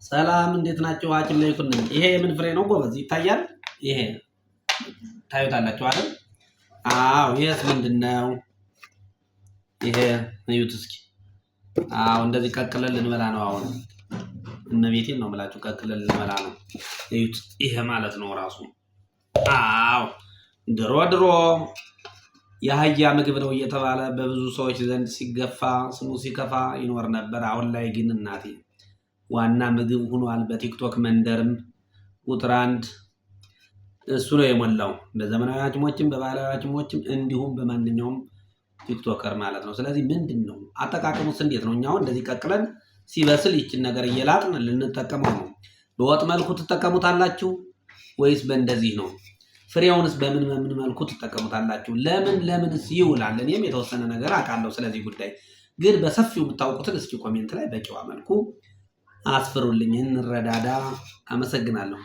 ሰላም እንዴት ናቸው? ሐኪም ለይኩን ነኝ። ይሄ የምን ፍሬ ነው ጎበዝ? ይታያል። ይሄ ታዩታላችሁ አይደል? አዎ። ይሄስ ምንድን ነው? ይሄ እዩት እስኪ። አዎ፣ እንደዚህ ቀቅለን ልንበላ ነው አሁን። እመቤቴን ነው የምላችሁ፣ ቀቅለን ልንበላ ነው። እዩት፣ ይሄ ማለት ነው ራሱ። አዎ፣ ድሮ ድሮ የአህያ ምግብ ነው እየተባለ በብዙ ሰዎች ዘንድ ሲገፋ ስሙ ሲከፋ ይኖር ነበር። አሁን ላይ ግን እናቴ ዋና ምግብ ሆኗል። በቲክቶክ መንደርም ቁጥር አንድ እሱ ነው የሞላው። በዘመናዊ ሐኪሞችም በባህላዊ ሐኪሞችም እንዲሁም በማንኛውም TikToker ማለት ነው። ስለዚህ ምንድን ነው አጠቃቀሙስ እንዴት ነው? እኛ አሁን እንደዚህ ቀቅለን ሲበስል ይችን ነገር እየላጥን ልንጠቀመው ነው። በወጥ መልኩ ትጠቀሙታላችሁ ወይስ በእንደዚህ ነው? ፍሬውንስ በምን በምን መልኩ ትጠቀሙታላችሁ? ለምን ለምንስ ይውላል? እኔም የተወሰነ ነገር አውቃለሁ ስለዚህ ጉዳይ፣ ግን በሰፊው የምታውቁትን እስኪ comment ላይ በጨዋ መልኩ አስፍሩልኝ፣ እንረዳዳ። አመሰግናለሁ።